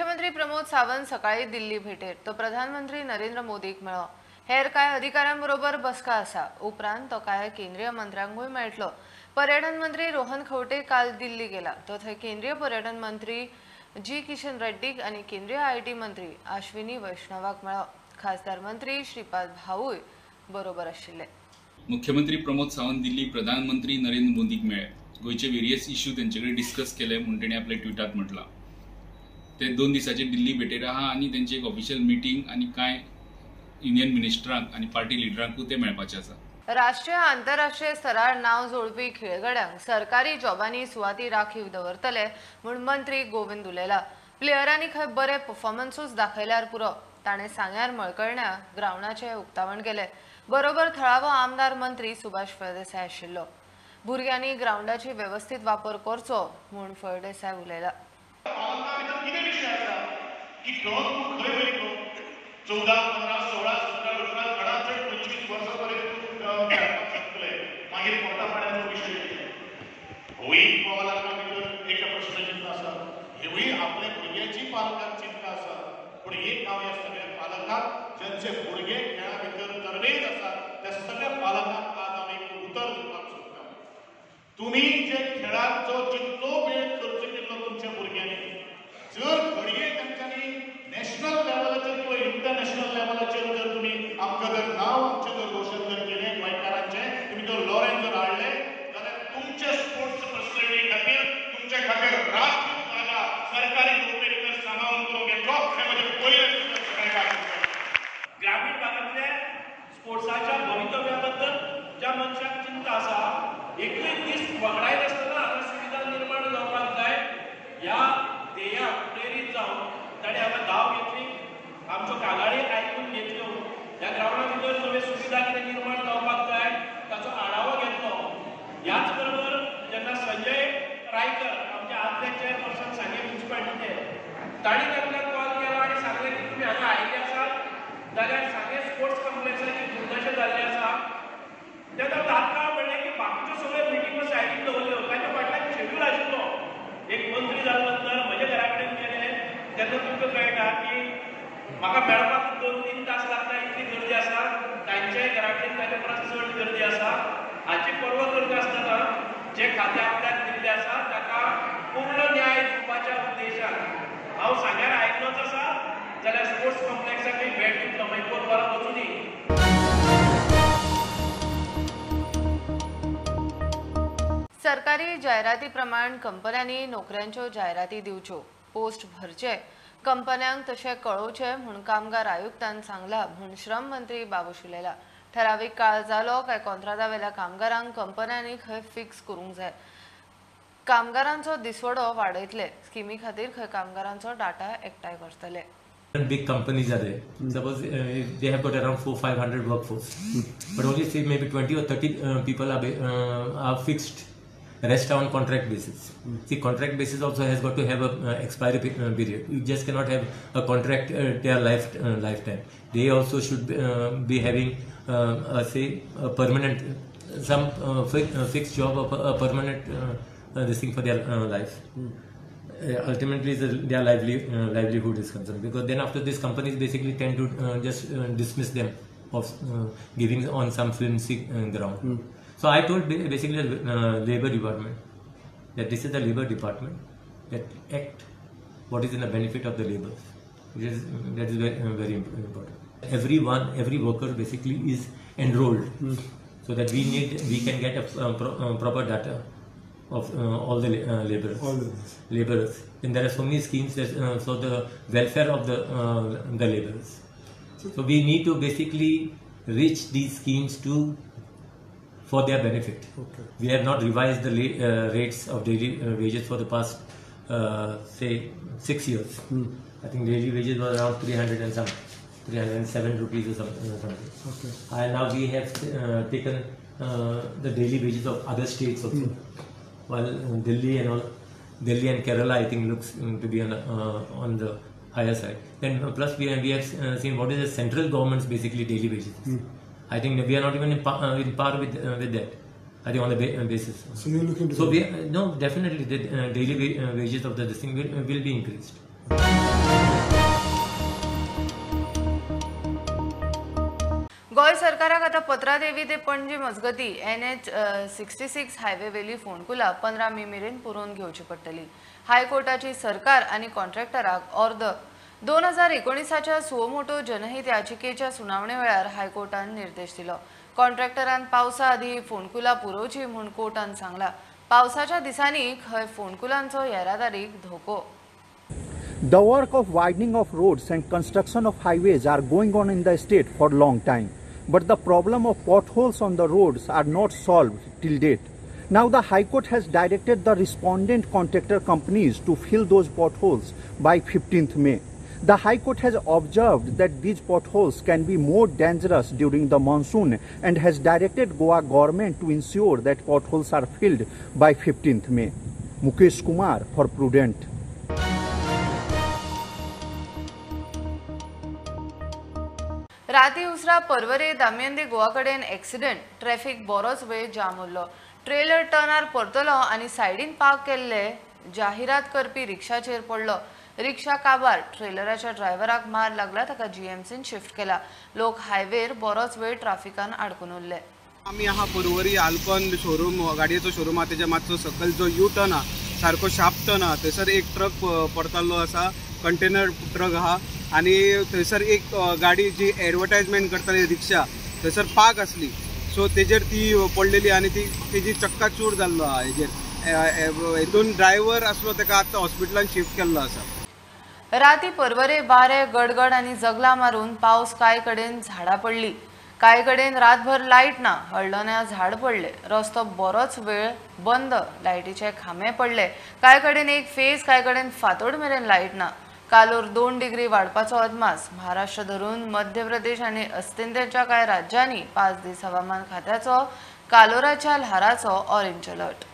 मुख्यमंत्री प्रमोद सावंत सकाळी दिल्ली भेटेर तो प्रधानमंत्री नरेंद्र मोदीक मेळ्ळो. हेर कांय अधिकाऱ्यांबरोबर बसका आसा. उपरांत तो कांय केंद्रीय मंत्र्यांकूय मेळटलो. पर्यटन मंत्री रोहन खंवटे काल दिल्ली गेला. तो थंय केंद्रीय पर्यटन मंत्री जी किशन रेड्डीक आनी केंद्रीय IT मंत्री अश्विनी वैष्णवाक मेळ्ळो. खासदार मंत्री श्रीपाद भाऊय बरोबर आशिल्ले. मुख्यमंत्री प्रमोद सावंत दिल्ली प्रधानमंत्री नरेंद्र मोदीक मेळ्ळे. गोंयचे वेरियस इश्यू तेंचे कडेन डिस्कस केले म्हूण तेणी आपल्या ट्विटात म्हटलां. ते 2 दिसाचे दिल्ली भेटेर आहा आनी तेंची एक ऑफिशियल मिटींग आनी कांय युनियन मिनिस्टरांक आनी पार्टी लिडरांकूय ते मेळपाचे आसा. राष्ट्रीय आंतरराष्ट्रीय स्तरार नांव जोडपी खेळगड्यांक सरकारी जॉबांनी सुवाती राखीव दवरतले म्हूण मंत्री गोविंद उलयला. प्लेयरांनी खंय बरे परफॉर्मन्सूच दाखयल्यार पुरो. ताणें सांग्यार मळकर्ण्या ग्रावंडाचें उक्तावण केलें. बरोबर थळावो आमदार मंत्री सुभाष फळदेसाय आशिल्लो. भुरग्यांनी ग्रावंडाची वेवस्थीत वापर करचो म्हूण फळदेसाय उलयला. 14, 15, 16, 17, 18, चडात चड 25 वर्सां पर्यंत खेळपाक शकतले. मागीर पोटा पाण्याचो विशय होय पालकां भितर एका प्रश्न चिंता आसा, हेवूय आपल्या भुरग्याची पालकांक चिंता आसा. पूण एक हांव ह्या सगळ्या पालकांक ज्यांचे भुरगे खेळा भितर तरबेज आसात त्या सगळ्या पालकांक आज हांव एक उतर दिवपाक सोदता. तुमी जे खेळाचो जितलो वेळ खर्च केल्लो तुमच्या भुरग्यांनी, जर घडये तांच्यांनी नॅशनल लेवलाचेर किंवा इंटरनॅशनल लेवलाचेर जर तुमी आमकां जर नांव आमचें जर रोशन जर केलें गोंयकारांचें, तुमी जर लॉरेन जर हाडलें जाल्यार तुमचे स्पोर्ट्स फॅसिलिटी खातीर तुमचे खातीर राखीव जागा सरकारी नोकरी भितर सामावून करून घेतलो हें म्हजें पयलें. ग्रामीण भागांतल्या स्पोर्ट्साच्या भवितव्या बद्दल ज्या मनशाक चिंता आसा, एकूय दीस वगडायनासतना हांगा सुविधा निर्माण जावपाक जाय ह्या ध्येयाक प्रेरीत जावन ताणें हांगा धांव घेतली. आमच्यो कागाळी आयकून घेतल्यो. ह्या ग्रावंडा भितर नव्यो सुविधा कितें निर्माण जावपाक जाय ताचो आढावो घेतलो. ह्याच बरोबर जेन्ना संजय रायकर आमचे आदले चेअरपर्सन सांगे म्युनिसिपालिटीचे, तांणी तांकां कॉल केलो आनी सांगलें की तुमी हांगा आयिल्ले आसात जाल्यार सांगे स्पोर्ट्स कॉम्प्लेक्साची दुर्दशा जाल्ली आसा. तेन्ना तात्काळ म्हणलें की बाकीच्यो सगळ्यो मिटिंगो सायडीक दवरल्यो. ताच्या फाटल्यान शेड्यूल आशिल्लो. एक मंत्री जाल्या नंतर म्हज्या घरा कडेन गेले तेन्ना तुमकां कळटा की म्हाका मेळपाक 2-3 तास लागता इतली गर्दी आसा. तांच्याय घरा कडेन ताच्या परस चड गर्दी आसा. हाची पर्वा करनासतना जे खातें आपल्याक दिल्लें आसा ताका पूर्ण न्याय दिवपाच्या उद्देशान हांव सांग्यार आयिल्लोच आसा जाल्यार स्पोर्ट्स कॉम्प्लेक्साकूय भेट दितलो. मागीर 2 वरां वचुनी. सरकारी जायराती प्रमाण कंपन्यांनी नोकऱ्यांच्यो जायराती दिवच्यो, पोस्ट भरचे, कंपन्यांक तशें कळोवचें म्हूण कामगार आयुक्तान सांगला म्हूण श्रम मंत्री बाबूश उलयला. ठरावीक काळ जालो काय कॉन्त्रादावेल्या कामगारांक कंपन्यांनी खंय फिक्स करूंक जाय. कामगारांचो दिसवडो वाडयतले. स्किमी खातीर खंय कामगारांचो डाटा एकठांय करतले. Big companies are there. Suppose they have got around 400-500 workforce, but only say maybe 20 or 30 people are fixed. Rest are on contract basis. See, contract basis also has got to have a expiry period. You just cannot have a contract their lifetime. They also should be having say a permanent, some fixed job or a permanent this thing for their life. Ultimately, their livelihood is concerned, because then after this, companies basically tend to just dismiss them of giving on some flimsy ground. So I told basically the labor department that this is the labor department that act what is in the benefit of the laborers. That is very, very important. Every worker basically is enrolled, so that we can get a proper data of all the laborers. Laborers. And there are so many schemes that so the welfare of the laborers. So we need to basically reach these schemes to for their benefit. Okay. We have not revised the rates of daily wages for the past say 6 years. I think daily wages were around 300 and some, 307 rupees or something. Okay. And now we have taken the daily wages of other states also. While Delhi and all, Delhi and Kerala, I think looks to be on the higher side. Then plus we have seen what is the central government's basically daily wages. I think we are not even in par with that. I think on the basis. So you're looking to. So we no, definitely the daily wages of the this thing will be increased. Goa सरकाराक आतां पत्रादेवी ते पणजी मजगती NH 66 highway वेली फोंडकुलां 15 मे मेरेन पुरोवन घेवची पडटली. हायकोर्टाची सरकार आनी कॉन्ट्रॅक्टराक ऑर्द. 2019च्या सुओमोटो जनहीत याचिकेच्या सुनावणे वेळार हायकोर्टान निर्देश दिलो. कॉन्ट्रॅक्टरान पावसा आदीं फोंडकुलां पुरोवची म्हूण कोर्टान सांगला. पावसाच्या दिसांनी खंय फोंडकुलांचो येरादारीक धोको. The work of widening of roads and construction of highways are going on in the state for long time. But the problem of potholes on the roads are not solved till date. Now the High Court has directed the respondent contractor companies to fill those potholes by 15th May. The High Court has observed that these potholes can be more dangerous during the monsoon and has directed Goa government to ensure that potholes are filled by 15th May. Mukesh Kumar for Prudent. राती उसरा पर्वरे दामियन दे गोवा कडेन accident. Traffic बरोच वेळ जाम उरलो. Trailer टर्नार परतलो आनी सायडीन park केल्ले जाहिरात करपी रिक्षाचेर पडलो. रिक्षा काबार. ट्रेलराच्या ड्रायव्हराक मार लागला. ताका जीएमसीन शिफ्ट केला. लोक हायवेर बरोच वेळ ट्राफिकान आडकून उरले. आमी आहा पर्वरी आल्कॉन शोरूम, गाडयेचो शोरूम आहा तेच्या मातसो सकयल जो यू टर्न आहा, सारको शार्प टर्न आहा, थंयसर एक ट्रक परताल्लो आसा, कंटेनर ट्रक आहा आनी थंयसर एक गाडी जी एडवर्टायजमेंट करताली रिक्षा थंयसर पार्क आसली, सो तेजेर ती पडलेली आनी ती तेजी चक्का चूर जाल्लो आहा. हेजेर हेतून ड्रायव्हर आसलो तेका आतां हॉस्पिटलान शिफ्ट केल्लो आसा. राती पर्वरे वारे गडगड आनी जगला मारून पावस कांय कडेन झाडां पडली. कांय कडेन रातभर लायट ना. हळदोण्या झाड पडले. रस्तो बरोच वेळ बंद. लायटीचे खांबे पडले. कांय कडेन एक फेस, कांय कडेन फांतोड मेरेन लायट ना. कालोर 2 डिग्री वाडपाचो अदमास. महाराष्ट्र धरून मध्य प्रदेश आनी अस्तंतेच्या कांय राज्यांनी 5 दीस हवामान खात्याचो कालोराच्या ल्हाराचो ऑरेंज अलर्ट.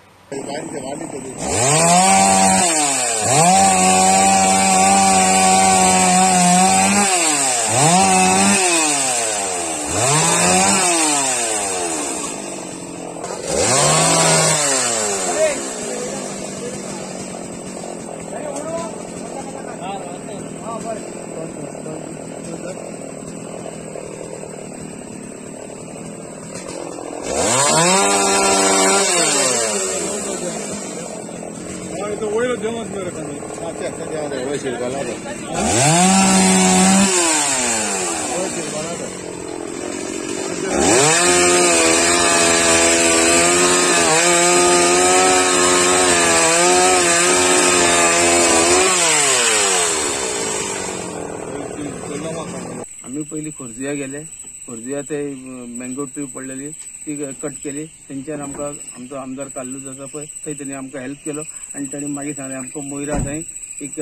आमी पयलीं खोर्जुया गेले. खोर्जुया ते मँगो ट्री पडलेली ती कट केली. तेंच्यान आमकां आमचो आमदार कार्लूस आसा पळय थंय तेणी आमकां हेल्प केलो आनी ताणी मागीर सांगलें आमकां मोयरा थंय एक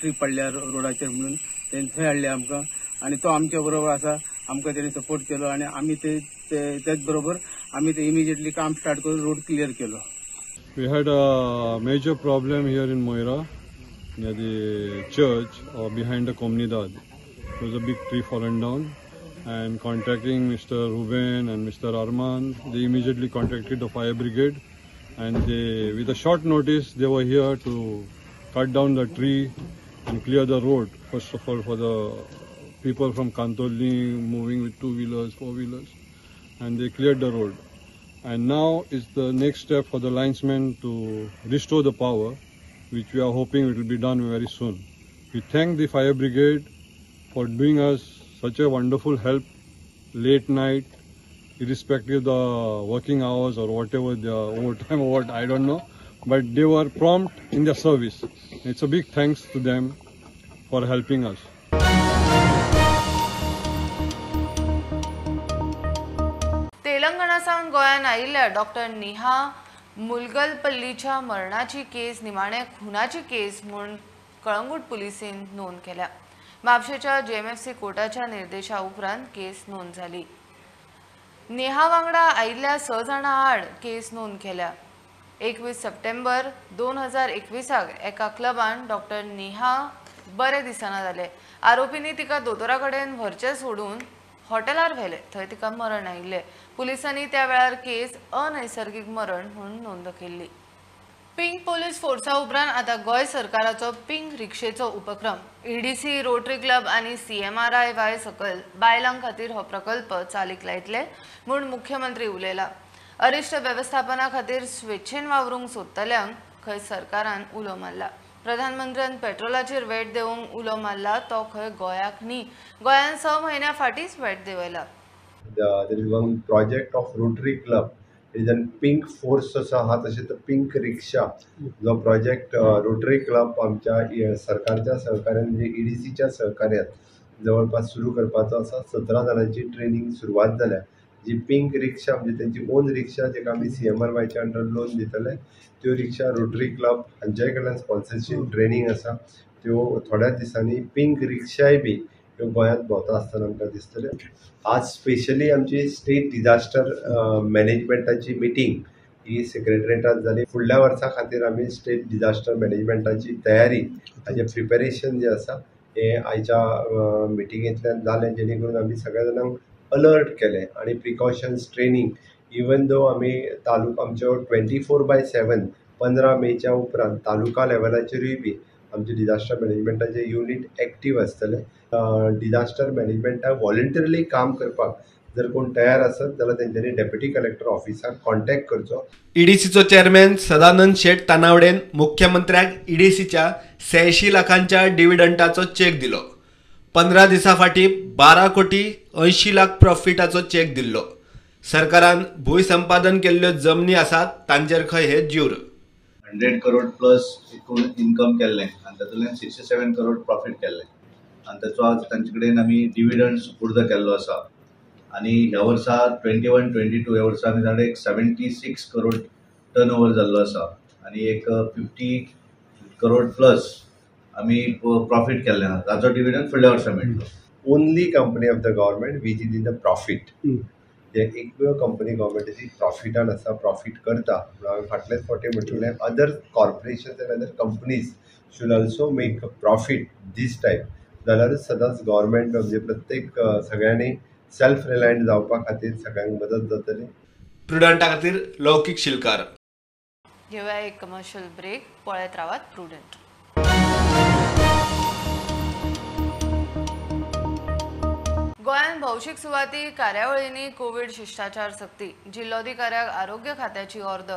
ट्री पडल्या रोडाचेर म्हणून तेणी थंय हाडले आमकां आनी तो आमच्या बरोबर आसा, आमकां तेणी सपोर्ट केलो आनी आमी ते तेच बरोबर आमी ते इमिजिएटली काम स्टार्ट करून रोड क्लियर केलो. We had a major problem here in Moira near the church or behind the Comunidad. There was a big tree fallen down, and contacting Mr. Ruben and Mr. Arman, they immediately contacted the fire brigade, and they, with a short notice, they were here to cut down the tree and clear the road, first of all for the people from Kantoli moving with two-wheelers, four-wheelers, and they cleared the road. And now is the next step for the linesmen to restore the power, which we are hoping it will be done very soon. We thank the fire brigade for doing us such a wonderful help late night, irrespective of the working hours or whatever, the overtime or what, I don't know, but they were prompt in their service. It's a big thanks to them for helping us. Telangana सावन गोंयांत आयिल्ल्या doctor Neha मुलगलपल्लीच्या मरणाची केस निमाणे खुनाची केस म्हूण कळंगूट पुलिसेन नोंद केल्या. म्हापशेच्या JMFC कोर्टाच्या निर्देशा उपरांत केस नोंद जाली. नेहा वांगडा आयिल्ल्या 6 जाणां आड केस नोंद केल्या. 21 सप्टेंबर 2021 एका क्लबान डॉक्टर नेहा बरे दिसना जाले. आरोपींनी तिका दोतोरा कडेन व्हरचें सोडून हॉटेलार व्हेले. थंय तिका मरण आयिल्लें. पुलिसांनी त्या वेळार केस अनैसर्गीक मरण म्हूण नोंद केल्ली. पिंक पोलीस फोर्सा उपरांत आतां गोंय सरकाराचो पिंक रिक्षेचो उपक्रम. ईडीसी, रोटरी क्लब आनी सीएमआरआय सकल बायलां खातीर हो प्रकल्प चालीक लायतले म्हूण मुख्यमंत्री उलयला. अरिश्ट वेवस्थापना खातीर स्वेच्छेन वावरूंक सोदतल्यांक खंय सरकारान उलो मारला. प्रधानमंत्र्यान पेट्रोलाचेर वेट देवंक उलो मारला तो खंय गोंयाक न्ही, गोंयान 6 म्हयन्या फाटींच weight देवयला. There is one project of Rotary Club, is an pink force असो आहा, तशेंच पिंक रिक्षा जो प्रोजेक्ट रोटरी क्लब आमच्या सरकारच्या सहकार्यान म्हणजे ईडीसीच्या सहकार्यान जवळपास सुरू करपाचो आसा. 17 जाणांची ट्रेनिंग सुरवात जाल्या. जी पिंक रिक्षा म्हणजे तेंची ओन रिक्षा जेका आमी सीएमआरवायच्या अंडर लोन दितले, त्यो रिक्षा रोटरी क्लब हांच्या कडल्यान स्पॉन्सरशीप ट्रेनिंग आसा. त्यो थोड्याच दिसांनी पिंक रिक्षाय बी ह्यो गोंयांत भोंवता आसतना आमकां दिसतल्यो. आज स्पेशली आमची स्टेट डिजास्टर मॅनेजमेंटाची मिटींग ही सेक्रेटरीएटात जाली. फुडल्या वर्सा खातीर आमी स्टेट डिजास्टर मॅनेजमेंटाची तयारी हाजें प्रिपेरेशन जें आसा हें आयच्या मिटिंगेंतल्यान जालें, जेणे करून आमी सगळ्या जाणांक अलर्ट केलें आनी प्रिकॉशन्स ट्रेनींग. इवन दो आमी तालुका आमच्यो 24/7 15 मेच्या उपरांत तालुका लेवलाचेरूय बी आमचे डिजास्टर मॅनेजमेंटाचे युनीट एक्टीव आसतले. डिजास्टर मॅनेजमेंटाक वॉलंटरीली काम करपाक जर कोण तयार आसत जाल्यार तेंच्यांनी डेप्युटी कलेक्टर ऑफिसाक कॉन्टॅक्ट करचो. ईडीसीचो चेअरमॅन सदानंद शेट तानावडेन मुख्यमंत्र्याक ईडीसीच्या 86 लाखांच्या डिव्हिडंटाचो चेक दिलो. 15 दिसां फाटीं 12 कोटी 80 लाख प्रॉफिटाचो चेक दिल्लो. सरकारान भूंय संपादन केल्ल्यो जमनी आसात तांचेर खंय हे ज्यूर. 100 करोड प्लस एकूण इन्कम केल्लें आनी तातूंतल्यान 67 करोड प्रॉफीट केल्लें आनी ताचो आज तांचे कडेन आमी डिविडंड सुपूर्द केल्लो आसा. आनी ह्या वर्सा 21-22 ह्या वर्सा आमी जाणा एक 76 करोड टर्न ओवर जाल्लो आसा आनी एक 50 करोड प्लस आमी प्रॉफीट केल्लें आसा. ताचो डिविडंड फुडल्या वर्सा मेळटलो. Only company of the government which is in the profit, एकमेव कंपनी गव्हर्मेंटाची प्रॉफिटान आसा, प्रॉफीट करता. म्हणून हांवें फाटलेच फावटी म्हटलें other corporations and other companies should also make a profit this type, जाल्यारूच सदांच गव्हर्मेंट म्हणजे प्रत्येक सगळ्यांनी सेल्फ रिलायंट जावपा खातीर सगळ्यांक मदत जातली. प्रुडंटा खातीर लौकीक शिलकार. घेवया एक कमर्शियल ब्रेक, पळयत रावात प्रुडंट. गोंयांत भौशीक सुवाती कार्यावळींनी कोवीड शिश्टाचार सक्ती. जिल्लोधिकाऱ्याक आरोग्य खात्याची ऑर्द.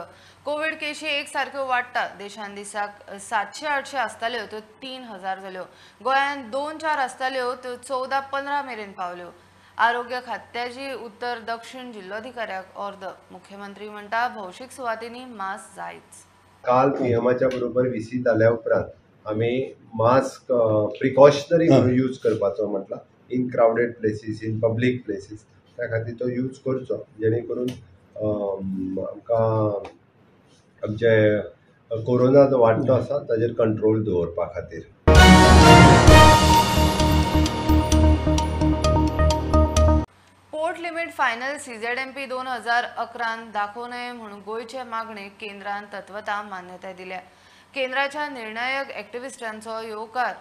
कोवीड केशी एक सारक्यो वाडटा. देशांत दिसाक 700-800 आसताल्यो त्यो 3000 जाल्यो. गोंयांत 2-4 आसताल्यो त्यो 14-15 मेरेन पावल्यो. आरोग्य खात्याची उत्तर दक्षिण जिल्लोधिकाऱ्याक ऑर्द. मुख्यमंत्री म्हणटा भौशीक सुवातींनी मास्क जायच. काल पीएमाच्या बरोबर व्हीसी जाल्या उपरांत आमी मास्क प्रिकॉशनरी म्हणून यूज करपाचो म्हटला in crowded places, in public places, त्या खातीर तो यूज करचो, जेणे करून आमकां आमचे कोरोना जो वाडटो आसा ताजेर कंट्रोल दवरपा खातीर. पोर्ट लिमीट फायनल सीझेडएमपी 2011 दाखोवं नये म्हणून गोंयचे मागणेक केंद्रान तत्वता मान्यताय दिल्या. केंद्राच्या निर्णायक एक्टिविस्टांचो येवकार.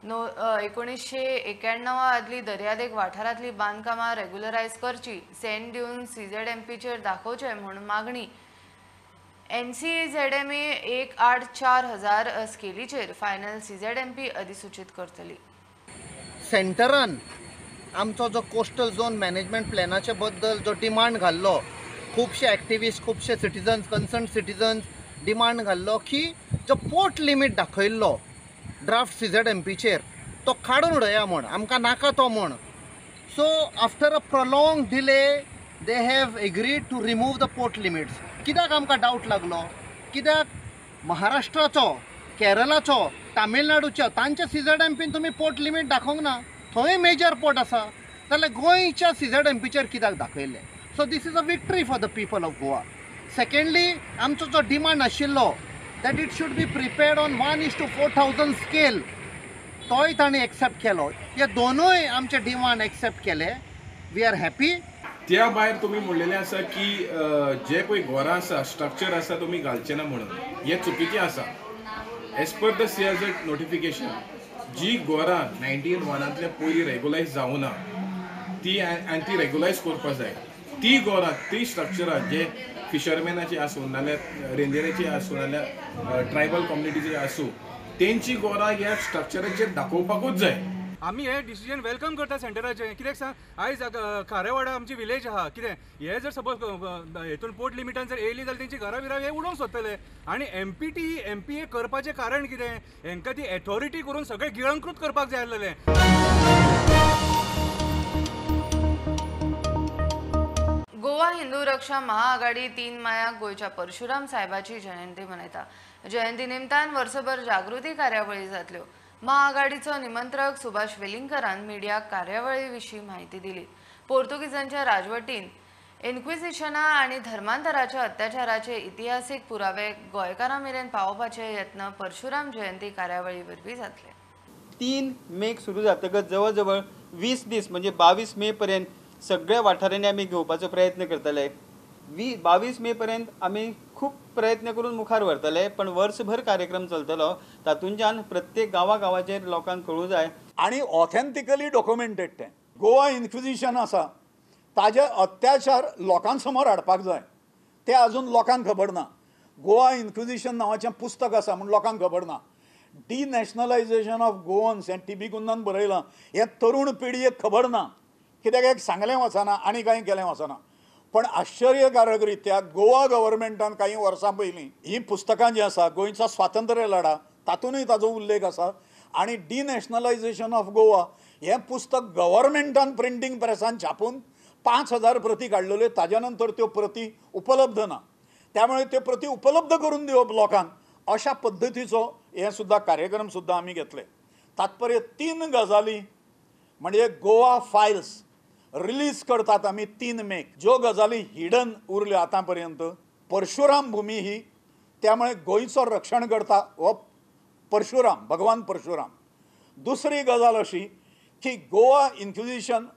1991 आदली दर्यादेग वाठारांतली बांदकामां रेग्युलरायज करची, सेंट ड्यून सीझेडएमपीचेर दाखोवचें म्हूण मागणी. एनसीझेडएमए 1-8-4000 स्केलीचेर फायनल सीझेडएमपी अधिसूचित करतली. सेंटरान आमचो जो कोस्टल झोन मॅनेजमेंट प्लॅनाचे बद्दल जो डिमांड घाल्लो, खुबशे एक्टिविस्ट, खुबशे सिटीजन्स, कन्सर्न सिटीजन्स डिमांड घाल्लो की जो पोर्ट लिमीट दाखयल्लो ड्राफ्ट सीझेडएमपीचेर तो काडून उडया म्हूण, आमकां नाका तो म्हूण. So after a prolong delay they have agreed to remove the port limits. कित्याक आमकां डावट लागलो? कित्याक महाराष्ट्राचो, केरलाचो, तामिळनाडूचो तांच्या सीझेडएमपीन तुमी पोर्ट लिमीट दाखोवंक ना, थंय मेजर पोर्ट आसा, जाल्यार गोंयच्या सीझेडएमपीचेर कित्याक दाखयलें? So this is a victory for the people of Goa. Secondly, आमचो जो डिमांड आशिल्लो that it should be prepared on 1:4000 scale, तोय तांणी एक्सेप्ट केलो. हे दोनूय आमचे डिमांड एक्सेप्ट केले. We are happy. त्या भायर तुमी म्हणलेलें आसा की जे पळय घरां आसा, स्ट्रक्चर आसा तुमी घालचे ना म्हणून, हें चुकीचें आसा. As per the CRZ notification, जी घरां 1901 पयलीं रेगुलायज जावना ती आनी ती रेगुलायज करपा जाय. ती घरां ती स्ट्रक्चरां जे फिशरमॅनाची आसूं नाल्यार रेंदेराची आसूं नाल्यार ट्रायबल कम्युनिटीची आसूं तेंची घरां ह्या स्ट्रक्चराचेर दाखोवपाकूच जाय. आमी हे डिसिजन welcome करता सेंटराचें. कित्याक सांग, आयज खारेवाडा आमची विलेज आहा, कितें हे जर सपोज हेतून पोर्ट लिमिटान जर येयली जाल्यार तेंची घरां बिरां हे उडोवंक सोदतले. आनी एमपीटी एमपीए करपाचें कारण कितें, हेंकां ती एथॉरिटी करून सगळें गिळंकृत करपाक जाय आसलेलें. गोवा हिंदू रक्षा महाआघाडी 3 मायाक गोंयच्या परशुराम साहेबाची जयंती मनयता. जयंती निमतान वर्सभर जागृती कार्यावळी जातल्यो. महाआघाडीचो निमंत्रक सुभाष वेलिंगकरान मिडियाक कार्यावळी विशीं म्हायती दिली. पोर्तुगीजांच्या राजवटीन इन्क्विजिशना आनी धर्मांतराच्या अत्याचाराचे इतिहासीक पुरावे गोंयकारां मेरेन पावोवपाचे यत्न परशुराम जयंती कार्यावळी वरवीं जातले. 3 मेक सुरू जातकच जवळ जवळ 20 दीस म्हणजे 22 मे पर्यंत सगळ्या वाठारांनी आमी घेवपाचो प्रयत्न करतले. 22 मे पर्यंत आमी खूब प्रयत्न करून मुखार व्हरतले, पण वर्सभर कार्यक्रम चलतलो. तातूंतल्यान प्रत्येक गांवा गांवाचेर लोकांक कळूं जाय आनी ऑथेंटिकली डॉक्युमेंटेड तें गोवा इन्क्विजिशन आसा ताजे अत्याचार लोकांसमोर हाडपाक जाय, ते अजून लोकांक खबर ना. गोवा इन्क्विजिशन नांवाचें पुस्तक आसा म्हूण लोकांक खबर ना. डिनॅशनलायझेशन ऑफ गोवन्स हें टी बी कुन्नान बरयलां, हें तरुण पिळगेक खबर ना, कित्याक एक सांगलें वचना आनी कांय केलें वचना. पण आश्चर्यकारक रित्या गोवा गव्हर्मेंटान काही वर्सां पयलीं हीं पुस्तकां जीं आसा गोंयचो स्वातंत्र्य लढा तातूंतय ताजो उल्लेख आसा आनी डिनॅशनलायझेशन ऑफ गोवा हें पुस्तक गव्हर्मेंटान प्रिंटींग प्रेसान छापून 5000 प्रती काडलेल्यो, ताज्या नंतर त्यो प्रती उपलब्ध ना. त्यामुळे त्यो प्रती उपलब्ध करून दिवप लोकांक अशा पद्दतीचो हें सुद्दां कार्यक्रम सुद्दां आमी घेतले. तात्पर्य 3 गजाली म्हणजे गोवा फायल्स रिलीज करतात आमी 3 मेक, ज्यो गजाली हिडन उरल्यो आतां पर्यंत. परशुराम भूमी ही, त्यामुळे गोंयचो रक्षण करता हो परशुराम, भगवान परशुराम. दुसरी गजाल अशी की गोवा इन्क्विजिशन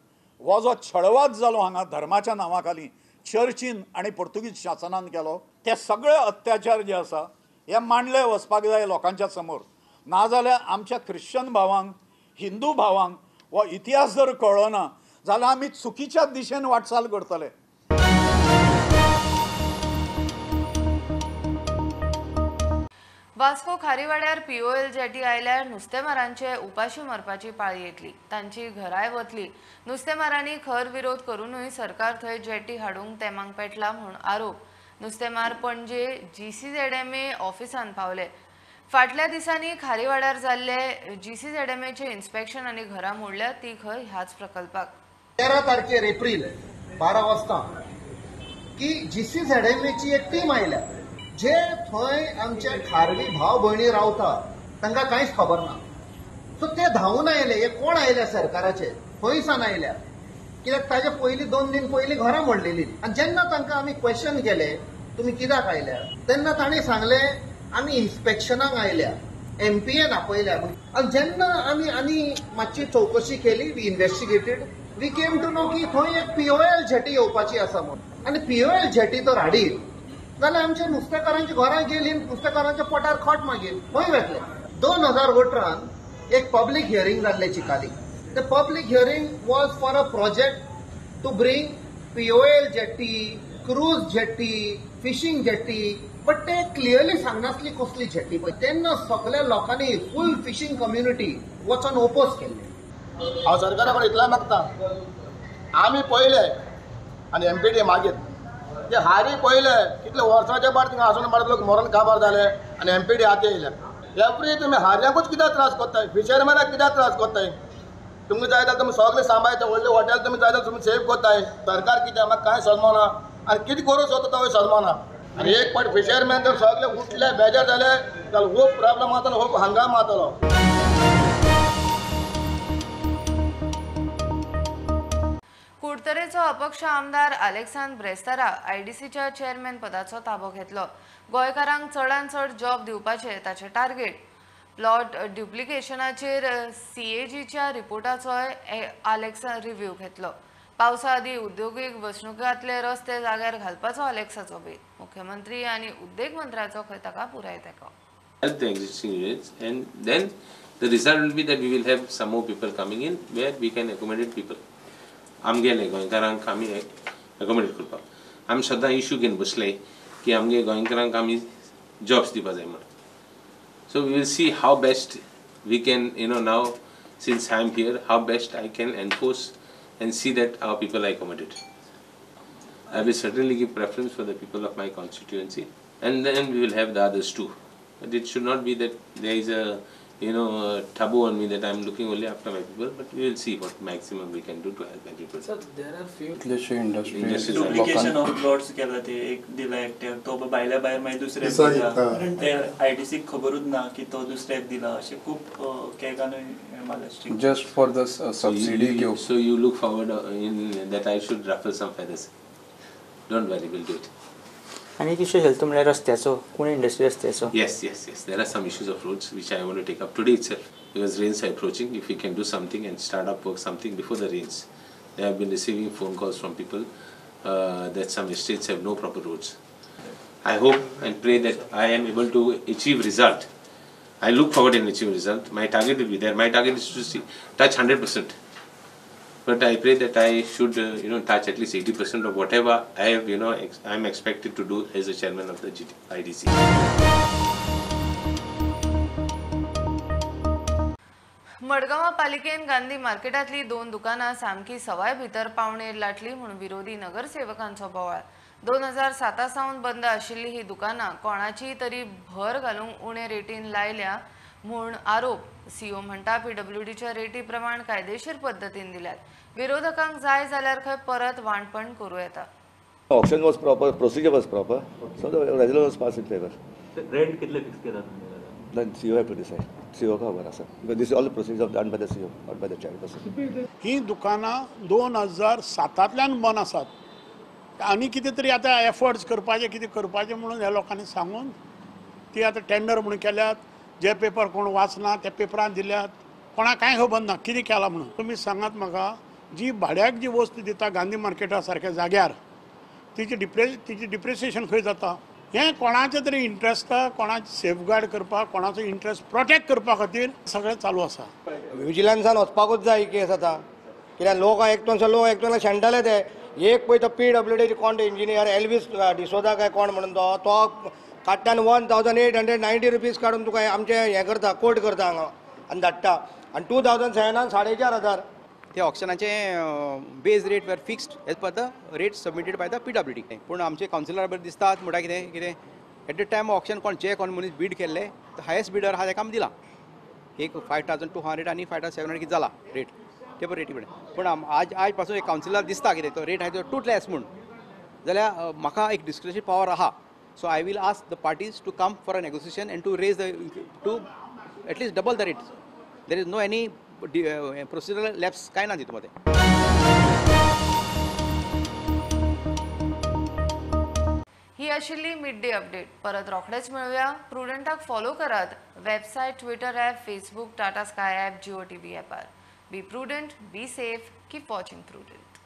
हो जो छळवाद जालो हांगा धर्माच्या नांवा खाली चर्चीन आनी पोर्तुगीज शासनान केलो, ते सगळे अत्याचार जे आसा हे मांडले वचपाक जाय लोकांच्या समोर. नाजाल्यार आमच्या ख्रिश्चन भावांक, हिंदू भावांक हो इतिहास जर कळ्ळो ना जाल्यार आमी चुकीच्या दिशेन वाटचाल करतले. वास्को खारीवाड्यार पीओएल जेटी आयल्यार नुस्तेमारांचे उपाशी मरपाची पाळी येतली, तांची घराय वतली. नुस्तेमारांनी खर विरोध करूनय सरकार थंय जेटी हाडूंक तेमांक पेटला म्हूण आरोप. नुस्तेमार पणजे जीसीझेडएमए ऑफिसांत पावले. फाटल्या दिसांनी खारीवाड्यार जाल्ले जीसीझेडएमएचे इन्स्पेक्शन आनी घरां मोडल्या ती खंय ह्याच प्रकल्पाक. 13 तारखेर एप्रील 12 वाजता की जीसीझेडएमएची एक टीम आयल्या, जे थंय आमचे खारवी भाव भयणी रावता तांकां कांयच खबर ना. सो ते धांवून आयले. हे कोण आयल्या सरकाराचे खंय सान आयल्या, कित्याक ताजे पयलीं 2 दीस पयलीं घरां मोडलेली. आनी जेन्ना तांकां आमी क्वेश्चन केले तुमी कित्याक आयल्या, तेन्ना तांणी सांगलें आमी इन्स्पेक्शनाक आयल्या, एमपीएन आपयल्या. आनी जेन्ना आमी आनी मातशी चवकशी केली, we investigated, we came to know की थंय एक पीओएल जेटी येवपाची आसा म्हूण. आनी पीओएल जेटी तर हाडीत जाल्यार आमच्या नुस्तेकारांची घरां गेली, नुस्तेकारांच्या पोटार खोट मागीर खंय वेतले. 2018 एक पब्लीक हियरींग जाल्लें Chicalim. The public hearing was for a project to bring POL jetty, cruise jetty, fishing jetty, but ते क्लियरली सांगनासली कसली जेटी. पळय तेन्ना सगळ्या लोकांनी फूल फिशींग कम्युनिटी वचोन ओपोज केल्ले. हांव सरकारा कडेन इतलें मागता, आमी पळयले आनी एमपीटी मागीर ते हारी पळयले कितले वर्साचे बाद थिंगा आसून बाद लोक मरण काबार जाले आनी एमपीटी आतां येयले. एवरी तुमी हारयांकूच कित्याक त्रास करताय, फिशरमॅनाक कित्याक त्रास करताय? तुमकां जाय जाल्यार तुमी सगळें सांबाळटा, व्हडलें हॉटेल तुमी जाय जाल्यार तुमी सेफ करताय. सरकार कितें म्हाका कांय समजना आनी कितें करूं सोदता तो समजना. आनी एक पाट फिशरमॅन जर सगळे उठले बेजार जाले जाल्यार खूब प्रॉब्लम जातलो, खूब हंगाम जातलो. कुडतरेचो अपक्ष आमदार आलेक्सान ब्रेस्तारा आयडीसीच्या चेअरमॅन पदाचो ताबो घेतलो. गोंयकारांक चडान चड जॉब दिवपाचें ताचें टार्गेट. प्लॉट ड्युप्लिकेशनाचेर सीएजीच्या रिपोर्टाचोय आलेक्सान रिव्ह्यू घेतलो. पावसा आदीं उद्योगीक वसणुकांतले रस्ते जाग्यार घालपाचो आलेक्साचो बेत. मुख्यमंत्री आनी उद्देग मंत्र्याचो खंय ताका पुराय तेंको. Help the existing units and then the result will be that we will have some more people coming in where we can accommodate people. आमगेले गोंयकारांक आमी अकोमोडेट करपाक. आमी सदां इशू घेवन बसले की आमगे गोंयकारांक आमी जॉब्स दिवपा जाय म्हण. So we will see how best we can, you know, now since I am here, how best I can enforce and see that our people are accommodated. I will certainly give preference for the people of my constituency, and then we will have the others too. But it should not be that there is a, you know, a taboo on me that I am looking only after my people, but we will see what maximum we can do to help everybody. Sir, there are few industries. Duplication of plots केला ते एक दिला एकट्याक, तो भायल्या भायर मागीर दुसऱ्याक दिला, ते आयडीसीक खबरूच ना की तो दुसऱ्याक दिला, अशें खूब केकानूय महाराष्ट्रीक. Just for the subsidy. So you look forward in that I should ruffle some feathers. Don't worry, we'll do it. आनी एक इशू हेल्थ म्हणल्यार रस्त्याचो, कोण इंडस्ट्री रस्त्याचो. Yes, yes, yes. There are some issues of roads which I want to take up today itself, because rains are approaching. If we can do something and start up work something before the rains. They have been receiving phone calls from people that some estates have no proper roads. I hope and pray that I am able to achieve result. I look forward and achieve result. My target will be there. My target is to see, touch 100%. But I pray that I should, you know, touch at least 80% of whatever I have, you know, I am expected to do as a chairman of the IDC. Madgaon पालिकेन गांधी मार्केटातली दोन दुकानां सामकी सवाय भितर पावणेर लाटली म्हूण विरोधी नगरसेवकांचो बोवाळ. 2007 सावन बंद आशिल्ली ही दुकानां कोणाची तरी भर घालूंक उणे रेटीन लायल्या म्हूण आरोप. सीओ म्हणटा पीडब्ल्यूडीच्या रेटी प्रमाण कायदेशीर पद्दतीन दिल्यात. विरोधकांक जाय जाल्यार खंय परत वांटपण करूं येता. Auction was proper, procedure was proper, so the resolution was passed in favor. Rent कितले फिक्स केला तुम्ही? Then CO have to decide. CO खबर आसा, because this is all the procedure done by the CO, not by the chairperson. ही दुकानां 2007 बंद आसात आनी कितें तरी आतां एफर्ट्स करपाचे, कितें करपाचें म्हणून ह्या लोकांनी सांगून ती आतां टेंडर म्हणून केल्यात. जे पेपर कोण वाचना त्या पेपरान दिल्यात, कोणाक कांय खबर ना कितें केलां म्हणून. तुमी सांगात म्हाका, जी भाड्याक जी वस्तू दिता गांधी मार्केटा सारक्या जाग्यार, तिची डिप्रिसिएशन खंय जाता? हें कोणाचें तरी इंट्रस्ट, कोणाचें सेफगार्ड करपाक, कोणाचो इंट्रस्ट प्रोटेक्ट करपा खातीर सगळें चालू आसा. विजिलन्सान वचपाकूच जाय ही केस आतां, कित्याक लोक आयकतलो, लोक आयकतना शेणटले ते. एक पळय तो पीडब्ल्यूडीचे कोण इंजिनियर एल्वीस डिसोदा काय कोण म्हणून तो तो काडटान 1890 रुपीज काडून तुका आमचें हें करता, कोट करता हांगा आनी धाडटा. आनी 2007 4500. ते ऑक्शनाचे base rate were fixed as per the rate submitted by the PWD. पूण आमचे कावन्सिलर बरें दिसतात म्हणटा कितें कितें एट the time auction कोण जे कोण मनीस बीड केल्ले, हायेस्ट बिडर आहा ताका आमी दिला एक 5200 आनी 5700 कितें जाला रेट ते पण रेटी पडले. पूण आज आज पासून एक कावन्सिलर दिसता कितें तो रेट आहा तो टू लेस म्हूण जाल्यार म्हाका एक डिस्क्रिशन पावर आहा. So I will ask the parties to come for a negotiation and to raise the to at least double the rate. There is no any procedural lapse काय ना तितूंत. ही आशिल्ली mid day update. परत रोखडेच मेळुया. प्रुडंटाक follow करात website, Twitter app, Facebook, Tata Sky app, Jio TV ॲपार. Be prudent, be safe, keep watching Prudent.